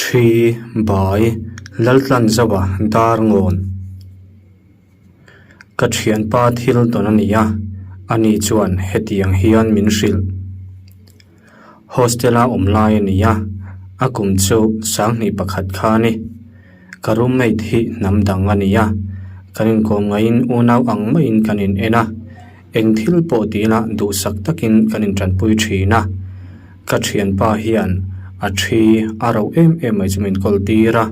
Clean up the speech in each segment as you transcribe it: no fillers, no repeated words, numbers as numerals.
Ṭhi, Bai, Laltlanzauha dar ngawn. Ka ṭhianpa thil tawn a ni a, ani chuan hetiang hian min hrilh. Hostel-a awm lai a ni a, a kum chu sanghnih pakhat kha a ni. Ka roommate hi hnam dang a ni a, kan inkawm ngaiin unau ang maiin kan in en a, eng thil pawh tihna duhsak takin kan intanpui thin a. Ka thianpa hian a thi a rauh em em mai chu min kawl tir a,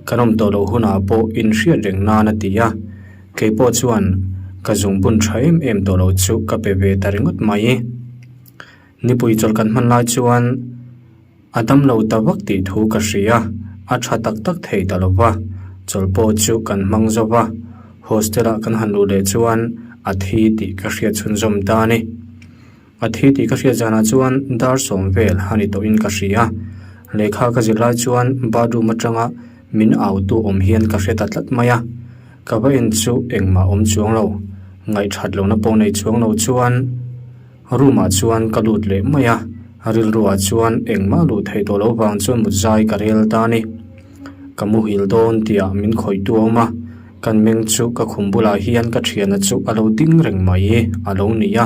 kan awm tawh loh hunah pawh inhriat reng nan a ti a, kei pawh chuan ka zungbun tha em em tawh loh chu ka pe ve ta ringawt mai. Nipui chawlh kan hman lai chuan a dam lo ta vak tih thu ka hria, a tha tak tak thei ta lo va, chawlh pawh chu kan hmang zo va, hostel ah kan han luh leh chuan a thi tih ka hriat chhunzawm ta a ni. A thi tih ka hriat zanah chuan dar sawm vel a ni tawhin ka hria, lehkha ka zir lai chuan bathroom atanga min au tu awm hian ka hre ta tlat mai a, ka va en chu engmah awm chuang lo, ngaihthat lohna pawh nei chuang lo chuan. Room ah chuan ka lut leh mai a, rilru ah chuan engmah luh theih tawh loh vang chuan mut zai ka rel ta a ni. Ka muhil dawn tih ah min khawih tu a awm a, kan meng chu ka khum bulah hian ka thiana chu a lo ding reng mai a lo ni a,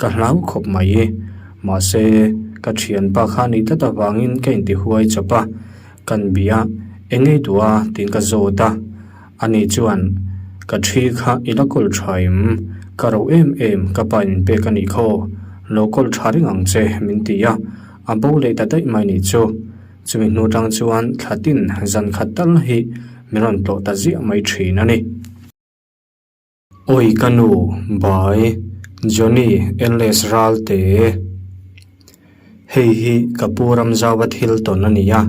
ka hlau khawp mai. Mahse, ka thianpa kha nih tlat avangin ka intihuai chawp a, kan bia eng ngei duh a tiin ka zawt a. Ani chuan, Ka thi kha i la kawl tha em? Ka ro em em, ka pa in pek a nih khaw, lo kawl tha reng ang che, min ti a, a bo leh ta daih mai nih chu. Chumi hnu tang chuan thla tin zan khat tal hi min rawn tlawh ta ziah mai thin a ni. Awi ka nu, Bai, Johnny, LS Ralte. Hei hi ka pu Ramzauva thil tawn a ni a,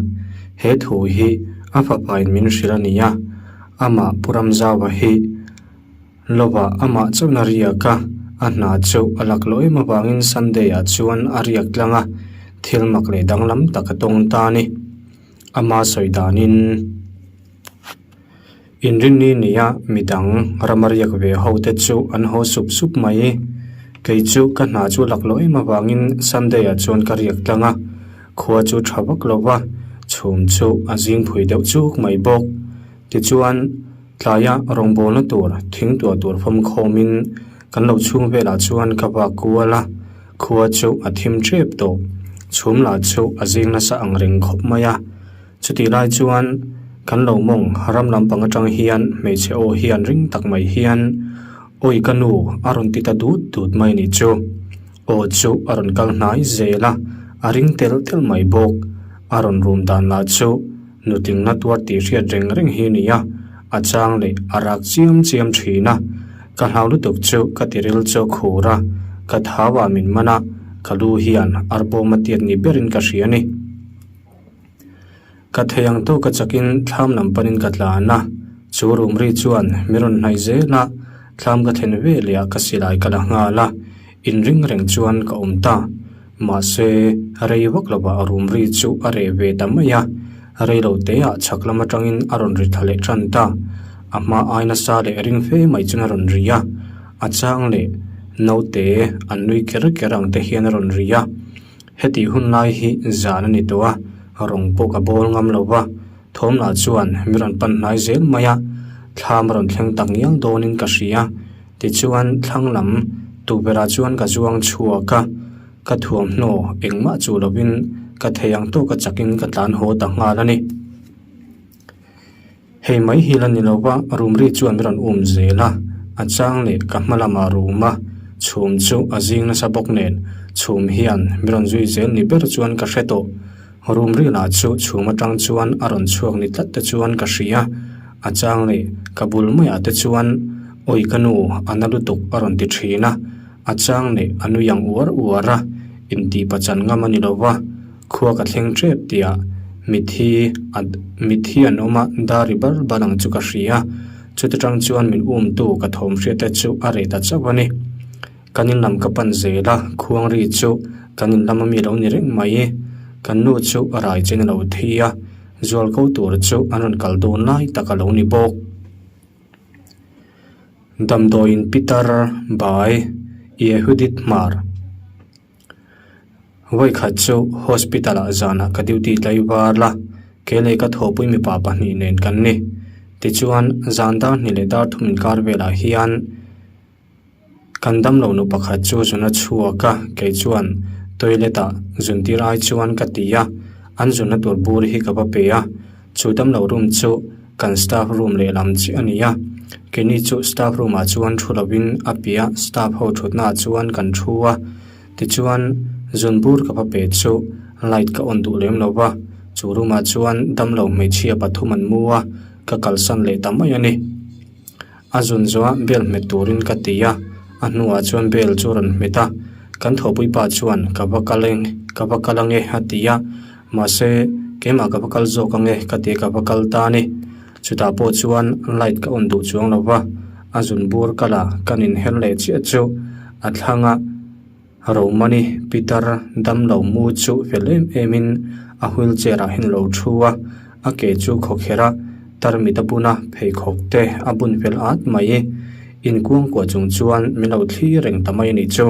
he thu hi a fapain min hrilh a ni a, amah pu Ramzauva hi lovah amah chauhna riak a, a hna chu a lak loh em avangin Sunday ah chuan a riak tlang a, thil mak leh danglam tak a tawng ta a ni. Ama sawi danin. Inrinni nia midang rama riak ve ho te chu an haw sup sup mai. Kei chu ka hna chu lak loh em avangin Sunday ah chuan ka riak tlang a, khua chu tha vak lo va, chhum chu a zing phui deuh chuk mai bawk. Tichuan, tlaia rawngbawlna tur thing tuah tur fawm khawmin kan lo chhung velah chuan ka vak kual a, khua chu a thim tep tawh. Chhum lah chu a zing nasa ang reng khawp mai a. Chutih lai chuan kan lo mawng ram lampang atang hian hmeichhe aw hian ring tak mai hian, Awi ka nu a rawn ti ta dut dut mai ni chu. Aw chu a rawn kal hnai zel a, a ring tel tel mai bawk. A rawn rum dan lah chu nutling na tuar tih hriat reng reng hi a ni a, a chang leh a rak chiam chiam thin a. Ka hlau lutuk chu ka tiril chu a khur a, ka thau ah min man a, ka lu hian arbawm a tiat ni berin ka hria a ni. Ka thei ang tawk a chakin thlam lam panin ka tlan a, chu room ri chuan mi rawn hnaih zel a, thlam ka thlen ve leh ah ka silai ka la nghal a, inring reng chuan ka awm ta. Mahse, rei vak lovah room ri chu a reh ve ta mai a, rei lo te ah chhak lam atangin a rawn ri thla leh tan ta. A hma ai nasa leh ring fe mai chuan a rawn ri a, a chang leh naute an nui ker ker ang te hian a rawn ri a. Hetih hun lai hi zan a ni tawh a, rawng pawh ka bawl ngam lo va, thawm lah chuan mi rawn pan hnai zel mai a, thlam a rawn thleng tak ngial dawnin ka hria. Tichuan thlang lam tukverhah chuan ka zuang chhuak a, ka thuamhnaw engmah chu lovin ka thei ang tawka chakin ka tlan haw ta nghal a ni. Hei mai hi la ni lo va, room ri chuan min rawn um zel a, a chang leh ka hma lamah room a chhum chu a zing nasa bawk nen chhum hian min rawn zui zel ni ber chuan ka hre tawh. Room ri lah chu chhum atang chuan a rawn chhuak ni tlat te chuan ka hria, a chang leh ka bul maiah te chuan awi ka nu a na lutuk a rawn ti thin a, a chang leh a nui ang uar uar a, intih pachan ngam a ni lo va. Khua ka thleng tep tihah mithi a mithi an awm a, dar ri bar bar ang chu ka hria. Chuti tang chuan min umtu ka thawm hriat te chu a reh ta chauh a ni. Kan in lam ka pan zel a, khuang ri chu kan in lam ami lo ni reng mai. Kan nu chu a rai chen a lo thi a, zual ko tur chu an rawn kal dawn lai tak a lo ni bawk. Damdawiin Pitar Bai Yehudit Hmar. Vawikhat chu hospital ah zanah ka duty tlaivar la. Kei leh ka thawhpui mipa pahnih nen kan ni. Tichuan, zan dar hnih leh dar thum inkar velah hian kan damlo nu pakhat chu zun a chhuak a, kei chuan toilet ah zun tir ai chuan ka ti a, an zunna tur bur hi ka va pe a, chu damlo room chu kan staff room lehlam chiah a ni a, keini chu staff room ah chuan thu lovin a piah staff ho thutna ah chuan kan thu a. Tichuan, zun bur ka va pe chu light ka on duh lem lo va, chu room ah chuan damlo hmeichhia pathum an mu a, ka kalsan leh ta mai a ni. A zun zawh bell hmet turin ka ti a, a hnuah chuan bell chu rawn hmet a, kan thawhpui pa chuan ka va kal eng, ka va kal ange a ti a, mahse keimah ka va kal zawk ange ka ti a ka va kal ta a ni. Chutah pawh chuan light ka on duh chuang lo va, a zun bur kal a kan inher leh chiah chu a thlang a. Romani Peter damlo mu chu fel em em in a wheelchair ah hian a lo thu a, a ke chu khawkherh a, tarmit a bun a, pheikhawk te a bun fel at mai. Inkuangkuah chung chuan min lo thlir reng ta mai a nih chu.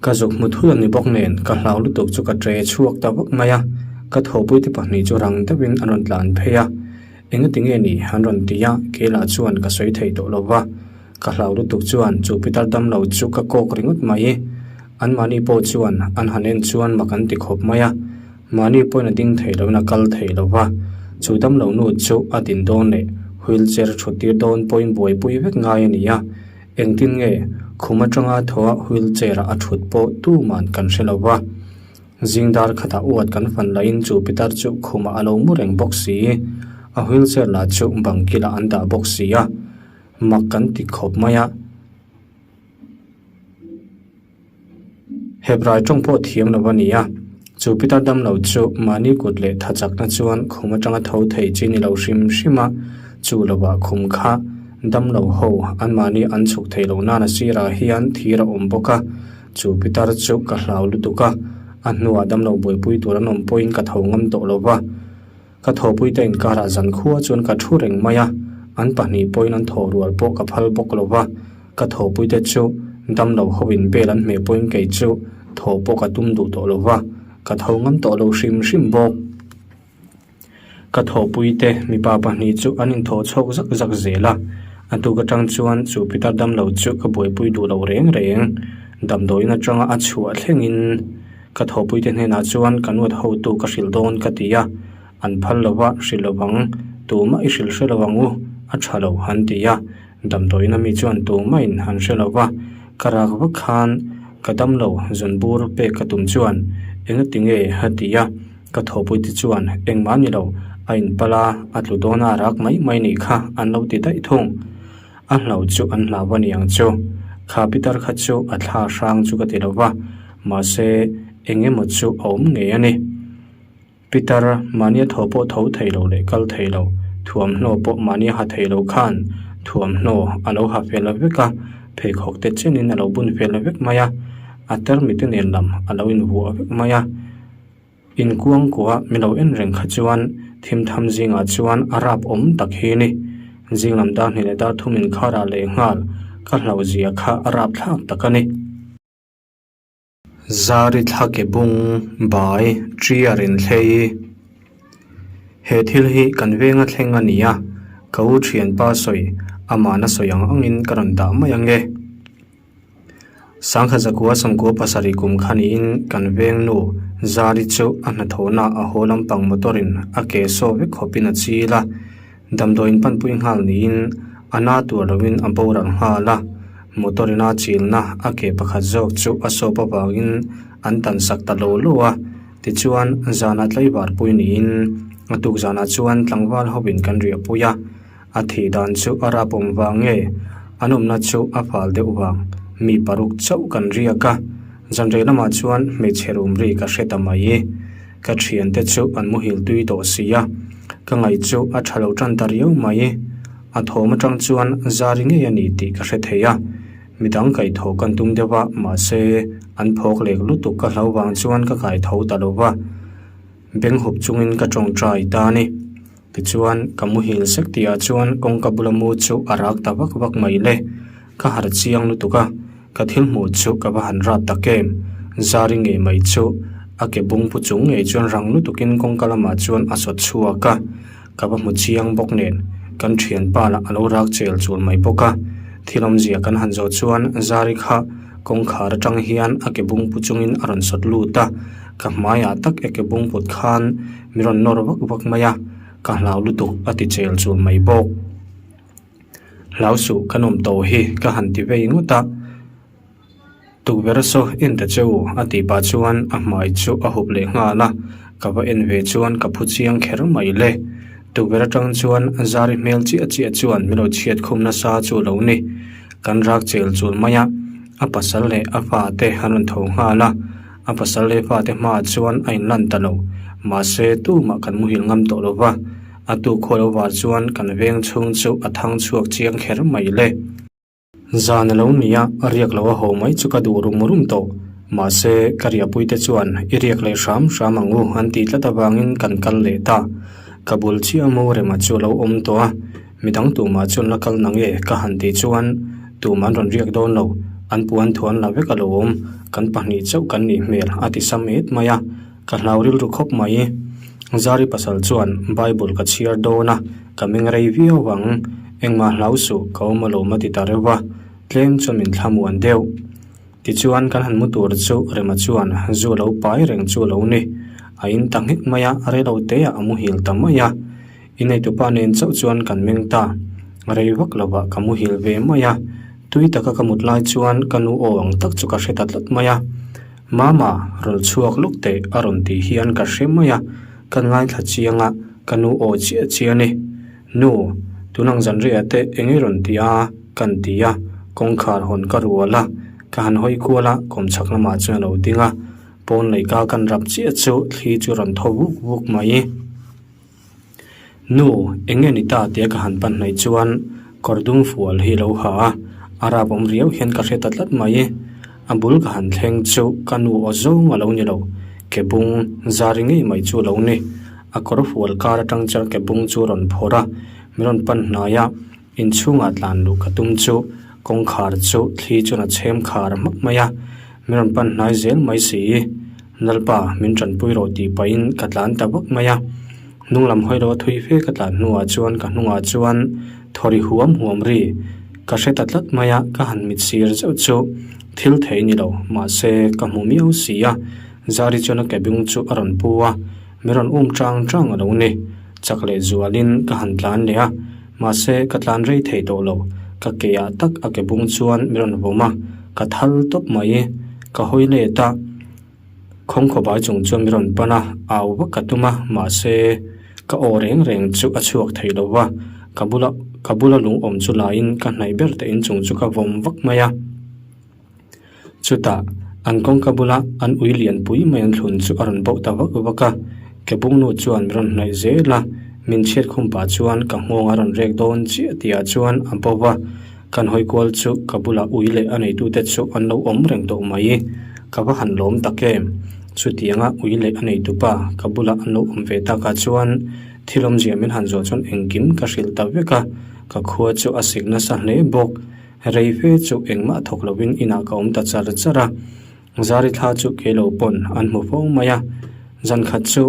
Ka zuk hmu thut a ni bawk nen ka hlau lutuk chu ka tre chhuak ta vak mai a, ka thawhpui te pahnih chu rang deuhin an rawn tlan phei a, engati nge ni an rawn ti a, keilah chuan ka sawi thei tawh lo va. Ka hlau lutuk chuan chu pitar damlo chu ka kawk ringawt mai. Anmahni pawh chuan an han en chuan mak an ti khawp mai a, mahni pawhin a ding thei loin a kal thei lo va, chu damlo nu chu a din dawn leh wheelchair thut tir dawn pawhin buaipui vek ngai a ni a, engtin nge khum atanga thaw a wheelchair ah a thut pawh tuman kan hre lo va. Zing dar khatah uat kan fan lahin chu pitar chu khumah a lo mu reng bawk si, a wheelchair lah chu bang kilah an dah bawk si a. Mak kan ti khawp mai a. Hebrai tawng pawh thiam lo a ni a, chu Peter damlo chu mahni kut leh tha chakna chuan khum atanga tho thei chi ni lo hrim hrim a, chu lovah khum kha damlo ho anmahni an chhuk thei lo nana sirah hian thir a awm bawk a, chu Peter chu ka hlau lutuk a, a hnuah damlo buaipui tur an awm pawhin ka tho ngam tawh lo va. Ka thawhpuite inkarah zankhua chuan ka thu reng mai a, an pahnih pawhin an thawh rual pawh ka phal bawk lo va, ka thawhpuite chu damlo hoin bel an hmeh pawhin kei chu thawh pawh ka tum duh tawh lo va, ka tho ngam tawh lo hrim hrim bawk. Ka thawhpuite mipa pahnih chu an inthawh chhawk zak zak zel a, a tuk atang chuan chu pitar damlo chu ka buaipui duh lo reng reng, damdawiin atanga a chhuah thlengin. Ka thawhpuite hnenah chuan ka nuat hotu ka hrilh dawn ka ti a, an phal lo va, hrilh lo vang, tumah i hrilh hre lo ang u, a tha lo an ti a, damdawiin ami chuan tumahin an hre lo va, ka rak vak khan ka damlo zun bur pek ka tum chuan engati nge a ti a, ka thawhpuite chuan engmah ni lo, a inpal a, a tlu dawn a rak mai mai nih kha an lo ti daih thung. A hlauh chu an hlau a ni ang chu. Kha pitar kha chu a thla hrang chu ka ti lo va, mahse eng emaw chu a awm ngei a ni. Pitar, mahnia thaw pawh tho thei lo leh kal thei lo, thuamhnaw pawh mahnia ha thei lo khan thuamhnaw a lo ha fel vek a, pheikhawk te chenin a lo bun fel vek mai a, a tarmite nen lam a lo invuah vek mai a. Inkuangkuah mi lo en reng kha chuan thimtham zingah chuan a rap awm tak hi ni. Zing lam dar hnih leh dar thum inkharah leh nghal ka hlauh zia kha a rap thlak tak a ni. Zari thla ke bung bai Trier in thlei. He thil hi kan venga thleng a ni a, ka u thianpa sawi amahna sawi ang angin ka rawn dah mai ange. Sangha zakua sawmkua pasarih kum kha niin kan veng nu Zari chu a hnathawhna a haw lampang motor in a ke saw vek khawpin a chil a, damdawiin panpui nghal niin a na tur loin a boral nghal a, motor in a chilna a ke pakhat zawk chu a sawp avangin an tan sak ta lo lo a, tichuan zanah tlaivar pui niin a tuk zanah chuan tlangval hovin kan riahpui a. A thih dan chu a rap awm vang nge? An awmna chu a fal deuh vang. Mi paruk chauh kan riak a, zanrei lamah chuan hmeichhe rum ri ka hre ta mai. Ka thiante chu an muhil tui tawh si a, ka ngaih chu a tha lo tan ta riau mai. A thawm atang chuan zari ngei a ni tih ka hre thei a, midang kaihthawh kan tum deuh a, mahse an phawk lek lutuk ka hlau vang chuan ka kaitho ta lo va. Beng hup chungin ka tawngtai ta a ni. Tichuan, ka muhil sek tihah chuan kawngka bula mu chu a rak ta vak vak mai le. Ka harh chiang lutuk a, ka thil hmuh chu ka va han rat tak em. Zari ngei mai chu A ke bung pu chung ngei chuan rang lutukin kawngka lamah chuan a sawt chhuak a, ka va hmu chiang bawk nen kan thianpa lah a lo rak chel chul mai bawk a. Thil awmzia kan han zawh chuan Zari kha kawngkhar atang hian a ke bung pu chungin a rawn sawt lut a, ka hmaiah tak e ke bung put khan mi rawn nawr vak vak mai a, ka hlau lutuk a ti chel chul mai bawk. Hlau suh ka nawm tawh hi ka han ti vei ngawt a. Tukverh saw en ta che u a tih pah chuan a hmai chu a hup leh nghal a, ka va en ve chuan ka phu chiang kher mai le. Tukverh atang chuan Zari hmel chiah chiah chuan min lo chhiat khum nasa chu lo ni. Kan rak chel chul mai a, a pasal leh a fate an rawn tho nghal a, a pasal leh fate hmaah chuan a inlan ta lo. Mahse tumah kan muhil ngam tawh lo va, a tuk khaw lo var chuan kan veng chhung chu a thang chhuak chiang kher mai le. Zan a lo ni a, riak lo a haw mai chu ka duh rum rum tawh. Mahse, ka riahpuite chuan i riak leh hram hram ang u an tih tlat avangin kan kal leh ta. Ka bul chiah mo rema chu a lo awm tawh a, midang tumah chuan la kal nang e ka han tih chuan tumah an rawn riak dawn lo, an puan thu an la vek a lo awm, kan pahnih chauh kan nih hmel a ti sam et mai a, ka hlau rilru khawp mai. Zari pasal chuan Bible ka chhiar dawn a, ka meng rei viau ang, engmah hlau suh ka awm alawm a ti ta reuh a, tlem chuan min thlamuan deuh. Tichuan kan han mu tur chu Rema chuan zu a lo pai reng chu a lo ni. A in ta nghek mai a, rei lo te ah a muhil ta mai a. Inneitupa nen chauh chuan kan meng ta. Rei vak lovah ka muhil ve mai a, tui taka ka mut lai chuan ka nu aw ang tak chu ka hre ta tlat mai a. Mama, rawn chhuak lawk teh a rawn tih hian ka hre mai a, ka ngaithla chiang a, ka nu aw chiah chiah a ni. Nu, tunang zanriah te eng i rawn ti a? Kan ti a, kawngkhar hawn ka rual a, ka han hawi kual a, kawmchhak lamah chuan a lo ding a, pawn leika kan rap chiah chu thli chu rawn thaw vuk vuk mai. Nu, eng nge ni ta tia ka han pan hnaih chuan kawr dum fual hi lo ha a, a rap awm riau hian ka hre ta tlat mai. A bul ka han thleng chu ka nu aw zawng a lo ni lo, ke bung zari ngei mai chu a lo ni. A kawr fual kar atang chuan ke bung chu a rawn phawrh a, min rawn pan hnai a, inchhungah tlan luh ka tum chu kawngkhar chu thli chuan a chhem khar hmak mai a, min rawn pan hnai zel mai si. Lalpa, min tanpui rawh tih pahin ka tlan ta vak mai a. Hnung lam hawi loh a thui fe ka tlan hnuah chuan ka hnungah chuan thaw ri huam huam ri ka hre ta tlat mai a, ka han mit sir zeuh chu thil thei ni lo, mahse ka hmu miau si a. Zari chuan a kebung chu a rawn pu a, min rawn um chang chang a lo ni. Chak leh zualin ka han tlan leh a, mahse ka tlan rei thei tawh lo, ka ke ah tak a kebung chuan min rawn vawm a, ka thal tawp mai. Ka hawi let a, khawngkhawbai chung chuan min rawn pan a, au vak ka tum a, mahse ka aw reng reng chu a chhuak thei lo va, ka bula ka bula lung awm chu laiin ka hnaih ber te inchung chu ka vawm vak mai a. Chutah an kawngka bula an ui lianpui mai an thlun chu a rawn bauh ta vak vak a, Kebungnu chuan min rawn hnaih zel a, min chhiat khum pah chuan ka nghawng a rawn rek dawn chiah tihah chuan a bo va. Kan hawi kual chu ka bulah ui leh a neitute chu an lo awm reng tawh mai. Ka va han lawm tak em? Chutianga ui leh a neitupa ka bulah an lo awm ve takah chuan thil awmzia min han zawh chuan engkim ka hrilh ta vek a, ka khua chu a sik nasa hle bawk. Rei fe chu engmah thawk lovin inah ka awm ta char char a. Zari thla chu kei lo pawn an hmu fo mai a, zan khat chu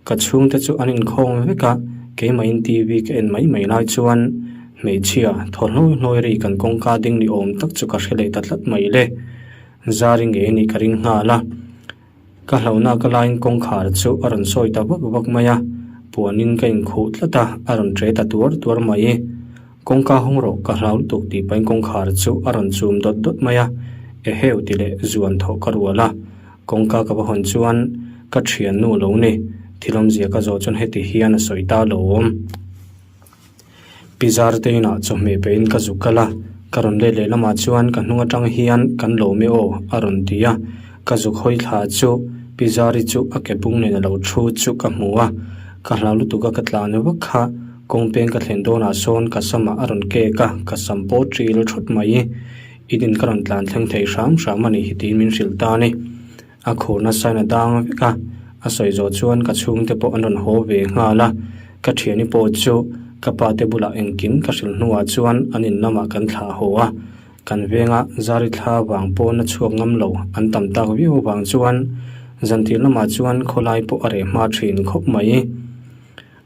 Ka chhungte chu an inkhawng vek a, keimahin TV ka en mai mai lai chuan hmeichhia thaw hlawi hlawi ri kan kawngka ding ni awm tak chu ka hre leh ta tlat mai le. Zari ngei a nih ka ring nghal a. Ka hlauhna ka laiin kawngkhar chu a rawn sawi ta vak vak mai a, puanin ka inkhuh tlat a, a rawn ṭe ta tuar tuar mai. Kawngka hawng rawh ka hlau lutuk tih pahin kawngkhar chu a rawn chum dawt dawt mai a, eheu ti leh zuan thawh ka rual a. Kawngka ka va hawn chuan ka thiannu lo ni, thil awmzia ka zawh chuan heti hian a sawi ta lo awm. Pi Zarte inah chawhmeh pehin ka zuk kal a, ka rawn let leh lamah chuan ka hnung atang hian kan lawm e aw a rawn ti a, ka zuk hawi thla chu Pi Zari chu a ke bung nen a lo thu chu ka hmu a, ka hlau lutuk a ka tlan vak kha kawng peng ka thlen dawnah sawn ka samah a rawn kek a, ka sam pawh ṭil thawt mai. I din ka rawn tlan thleng thei hram hram a nih hi tiin min hrilh ta a ni. A khur nasa in a dang vek a, a sawi zawh chuan ka chhungte pawh an rawn haw ve nghal a. Ka thiani pawh chu ka pa te bulah engkim ka hrilh hnuah chuan an in lamah kan thlah haw a. Kan venga zari thla vang pawn a chhuak ngam lo an tam tak viau avang chuan. Zantir lamah chuan khawlai pawh a reh hma thin khawp mai.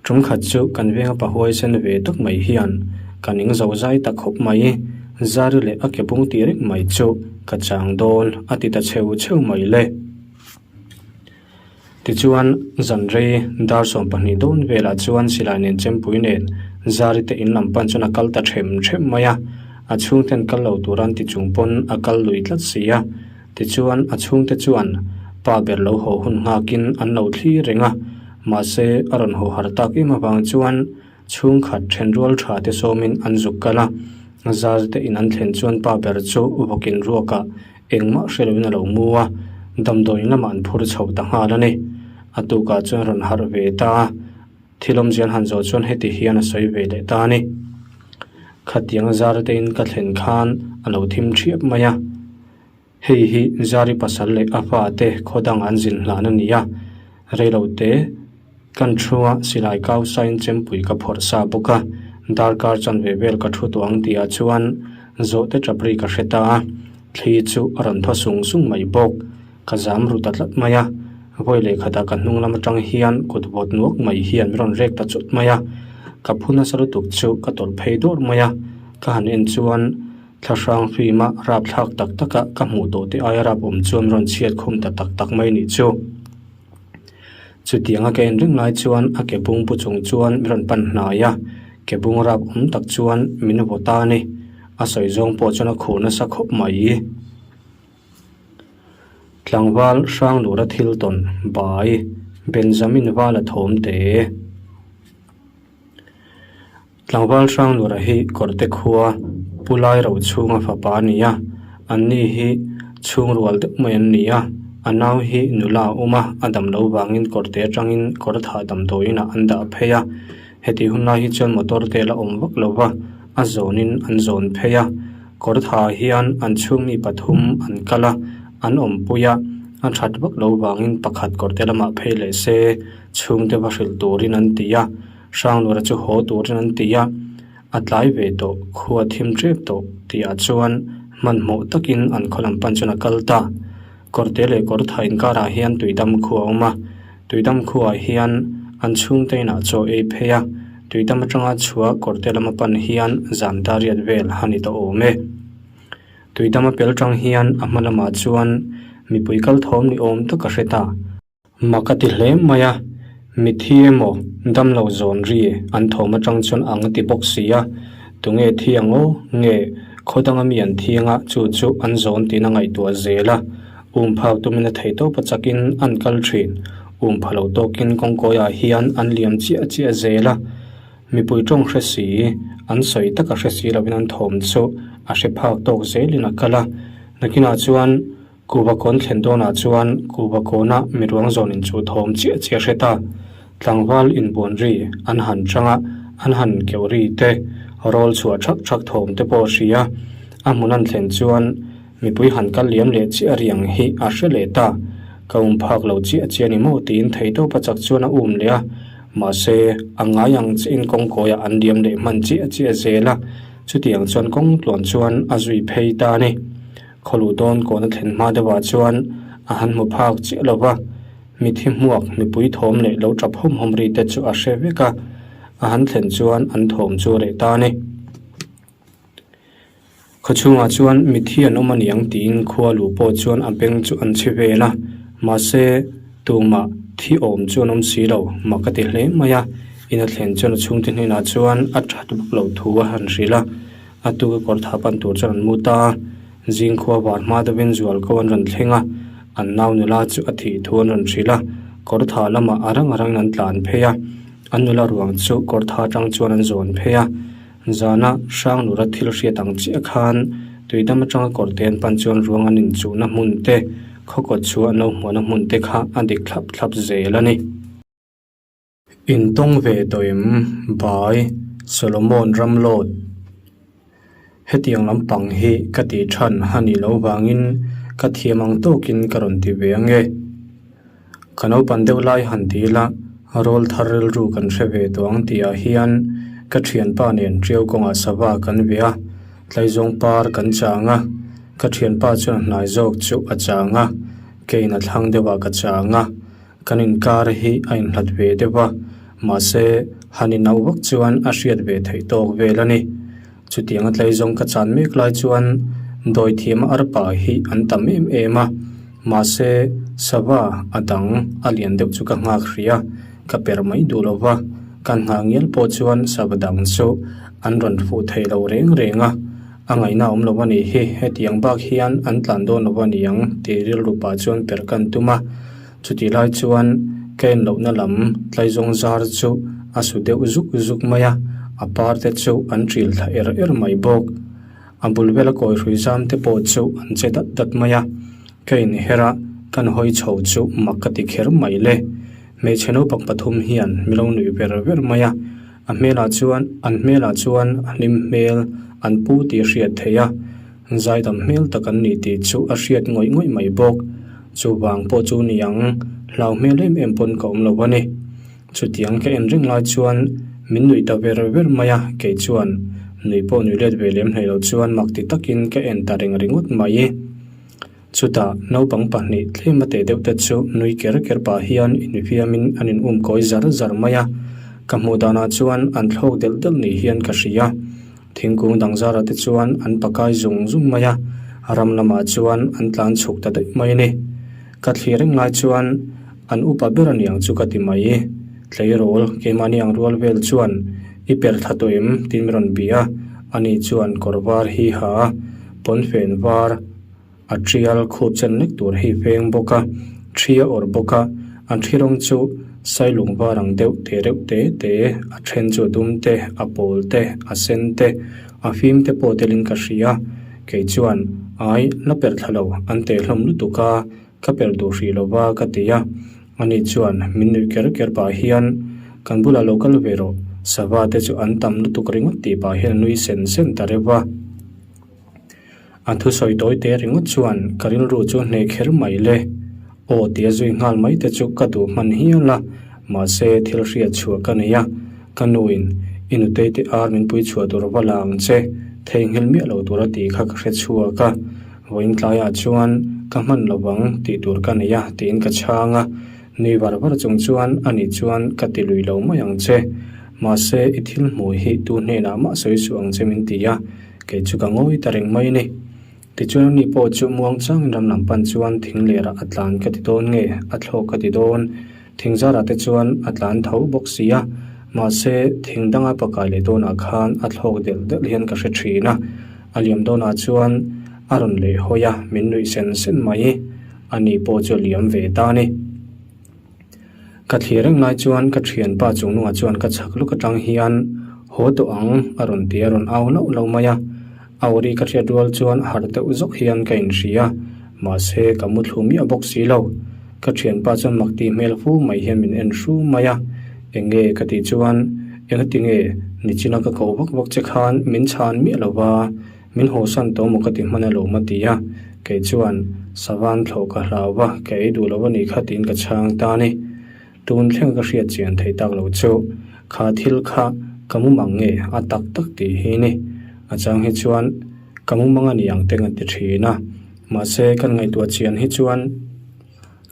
Tum khat chu kan venga pa huaisen ve tak mai hian ka ning zo zai ta khawp mai. Zari leh a ke bung tih reng mai chu ka chang dawn a ti ta cheu cheu mai le. Tichuan, zan rei dar 12 dawn velah chuan silai nen chempui nen Zari te in lam pan chuan a kal ta them them mai a, a chhungten kal lo tur an ti chung pawn a kal lui tlat si a. Tichuan, a chhungte chuan pa ber lo haw hun nghakin an lo thlir reng a, mahse a rawn haw har tak em avang chuan Chhungkhat thenrual tha te sawmin an zuk kal a, zar te in an thlen chuan pa ber chu vawkin ruakah engmah hre loin a lo mu a, damdawiin lamah an phur chho ta nghal a ni. A tukah chuan rawn harh ve ta a, thil awmzia an han zawh chuan heti hian a sawi ve leh ta a ni. Khatiang zar te in ka thlen khan a lo thim thiap mai a. Hei hi Zari pasal leh a fate khaw dang an zin hlan a ni a, reilote kan thu a silai kau sain chempui ka phawrh sa bawk a, darkar chanve vel ka thu tawh ang tihah chuan zawhte tap ri ka hre ta a, thli chu a rawn thaw sung sung mai bawk, ka zam ru ta tlat mai a, vawi leh khatah ka hnung lam atang hian kut vawt nuak mai hian min rawn rek ta chut mai a, ka phu nasa lutuk chu ka tawlh phei dawr mai a, ka han en chuan. Thlahrang fima rapthlak tak taka ka hmuh tawh te aia rap awm chuan rawn chhiat khum ta tak tak mai nih chu. Chutianga ka en reng lai chuan a ke bung pu chung chuan min rawn pan hnai a, ke bung rap awm tak chuan min vaw ta a ni. A sawi zawng pawh chuan a khur nasa khawp mai. Tlangval Hranglura thil tawn bai Benjamin Vala thawm te. Tlangval Hranglura hi Kawrte khua Pu Lairo chhunga fapa a ni a, anni hi chhungrual deuh mai an ni a, a nau hi nula a awm a, a dam lo vangin Kawrte atangin kawr thah damdawiinah an dah phei a, heti hun lai hi chuan motor te la awm vak lo va, a zawnin an zawn phei a, kawr thah hian an chhungmi pathum an kal a, an awmpui a, a that vak lo vangin pakhat Kawrte lamah phei leh se chhungte va hrilh turin an ti a. Hranglura chu haw turin an ti a, a tlai ve tawh, khua thim tep tawh tihah chuan hmanhmawh takin an khaw lam pan chuan a kal ta. Kawrte leh kawrtha inkarah hian tuidam khu a awm a, tuidam khuah hian an chhungte inah chaw ei phei a, tuidam atanga chhuah kawrte lama pan hian zan dariat vel a ni tawh awm e. Tuidam a pel tang hian a hma lamah chuan mipui kal thawm ni awm tak a hre ta. Mak a ti hle mai a, mithi emaw damlo zawn ri an thawm atang chuan ang a ti bawk si a, tunge thi ang aw nge khaw danga mi an thi anga chu chu an zawn tiin a ngaihtuah zel a, um phak tumin a thei tawp a chakin an kal thin, um pha lo tawkin kawngkawiah hian an liam chiah chiah zel a, mipui tawng hre si, an sawi taka hre si lovin an thawm chu a hre phak tawk zelin a kal a, nakinah chuan. Kuva kawn thlen dawnah chuan Kuva kawna miruang zawn inchuh thawm chiah chiah hre ta. Tlangval inbuan ri an han chang a, an han keuh ri te, rawl chhuah thak thak thawm te pawh a hria. A hmun an thlen chuan mipui han kal liam leh chiah riang hi a hre leh ta. Ka um phak lo chiah chiah ni maw tiin theihtawpa chak chuan a um leh a. Mahse, a ngai ang chiahin kawngkawiah an liam leh hman chiah chiah zel a. Chutiang chuan kawng tluan chuan a zui phei ta a ni. Khawluh dawn kawhna thlen hma deuhah chuan a han hmu phak chiah lo va, mithi hmuak mipui thawm leh lo tap hawm hawm ri te chu a hre vek a, a han thlen chuan an thawm chu a reh ta a ni. Khaw chhungah chuan mithi an awm a niang tiin khua luh pawh chuan a beng chu an chhi vel a, mahse tumah thi awm chu an awm si lo, mak a ti hle mai a, in a thlen chuan a chhungte hnenah chuan a that vak loh thu a han hrilh a. A tuka kawr tha pan tur chuan an mu ta a, zingkhua var hma deuhin zual ko an rawn thleng a, an nau nula chu a thih thu an rawn hrilh a, kawr tha lamah a rang a rangin an tlan phei a, an nula ruang chu kawr tha atang chuan an zawn phei a, zana Hranglura thil hriat ang chiah khan tuidam atanga kawr te an pan chuan ruang an inchuhna hmun te, khawkawt chhuah an lo hmuahna hmun te kha a dik thlap thlap zel a ni. Intawng ve tawh em? By Solomon Ramlawt Hetiang lampang hi ka tih than a nih loh vangin ka thiam ang tawkin ka rawn ti ve ange. Ka naupan deuh lai han ti ila rawl thar rilru kan hre ve tawh ang tihah hian ka thianpa nen Tiau kawngah sava kan ve a, tlaizawng par kan chang a, ka thianpa chuan a hnai zawk chu a chang a. Keiin a thlang deuhah ka chang a, kan inkar hi a inhlat ve deuh a, mahse han inauh vak chuan a hriat ve theih tawk vel a ni. Chutiang a tleizawng ka chan mek lai chuan dawithiam arpa hi an tam em em a, mahse sava a dang a lian deuh chu ka nghak hrih a, ka per mai duh lo va, kan nghah ngial pawh chuan sava dang chu an rawn fuh thei lo reng reng a, a ngaihna awm lo a nih hi, hetiang bak hian an tlan dawn lo a ni ang tih rilru pah chuan per kan tum a. Chutih lai chuan ka en lohna lam tlaizawng zar chu a su deuh zuk zuk mai a, a par te chu an ṭil thla er er mai bawk. A bul vela kawi hrui zam te pawh chu an che dat dat mai a, ka inher a, kan hawi chho chu mak ka ti kher mai le. Hmeichhe naupang pathum hian mi lo nuih ver ver mai a, a hmelah chuan an hmelah chuan a hlim hmel an pu tih a hriat theih a. Zaidam hmel tak an ni tih chu a hriat ngawih ngawih mai bawk. Chuvang pawh chu ni ang, hlau hmel em em pawn ka awm lo a ni. Chutiang ka en reng lai chuan min nuih ta ver ver mai a, kei chuan nuih pawh nuih let ve lem hlei lo chuan mak ti takin ka en ta reng ringawt mai. Chutah naupang pahnih tlem a teh deuh te chu nui ker ker pah hian infiamin an in um kawi zar zar mai a, ka hmuh danah chuan an thlawk delh delh ni hian ka hria. Thingkung dang zarah te chuan an pakai zung zung mai a, ram lamah chuan an tlan chhuk ta daih mai a ni. Ka thlir reng lai chuan an upa ber a niang chu ka ti mai. Tleirawl, keimahni ang rual vel chuan i per thla tawh em? tiin min rawn bih a, ani chuan kawr var hi ha a, pawnfen var, A tial khup chen lek tur hi veng bawk a, thi a awrh bawk a, an thi rawng chu sailung var ang deuh te reuh te te, a then chu a dum te, a pawl te, a sen te, a fim te pawh telin ka hria. Kei chuan, Ai, la perh thla lo, an teh hlawm lutuk a, ka perh duh hrih lo va ka ti a. Ani chuan min nuih ker ker pah hian, Kan bulah lo kal ve rawh, sava te chu an tam lutuk ringawt tih pah hian a nui sen sen ta reuh va. A thusawi tawi te ringawt chuan ka rilru chu hneh kher mai le. Aw tia zui nghal mai te chu ka duh hman hial a, mahse thil hriat chhuah ka nei a, ka nuin i nutei te ar min pui chhuah tur va la ang che, theihnghilh miah lo tur a tih kha ka hre chhuak a, vawiin tlaiah chuan ka hman lo vang tih tur ka nei a tiin ka chhang a, nui var var chung chuan ani chuan ka ti lui lo mai ang che, mahse i thil hmuh hi tu hnenah mah sawi suh ang che min ti a. Kei chu ka ngawi ta reng mai ni. Tichuan ani pawh chu muang changin ram lam pan chuan thing lerah a tlan ka ti dawn nge, a thlawk ka ti dawn. Thing zarah te chuan a tlan tho bawk si a, mahse thing danga pakai leh dawnah khan a thlawk delh delh hian ka hre thin a. A liam dawnah chuan a rawn leh hawi a, min nuih sen sen mai. Ani pawh chu a liam ve ta a ni. Ka thlir reng lai chuan ka thianpa chung nungah chuan ka chhak luk atang hian haw tawh ang a rawn ti a rawn au lauh lauh mai a. A aw ri ka hriat rual chuan harh deuh zawk hian ka inhria mahse ka mu thlu miah bawk si lo. Ka thianpa chuan mak tih hmel fu mai hian min en hru mai a. Eng nge ka tih chuan engati nge nichina ka ko vak vak che khan min chhan miah lo va. Min hawsan tawh maw ka ti hman alawm a ti a, kei chuan Savan thlawh ka hlau va, ka ei duh lo a nih kha tiin ka chhang ta a ni. Tun thleng ka hriat chian thei tak lo chu kha thil kha ka mumang nge a tak tak tih hi ni. A chang hi chuan ka mumang a ni ang te kan ti thin a, mahse kan ngaihtuah chian hi chuan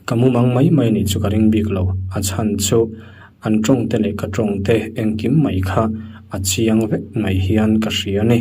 ka mumang mai mai nih chu ka ring bik lo, a chhan chu an tawng te leh ka tawng te engkim mai kha a chiang vek mai hian ka hria a ni.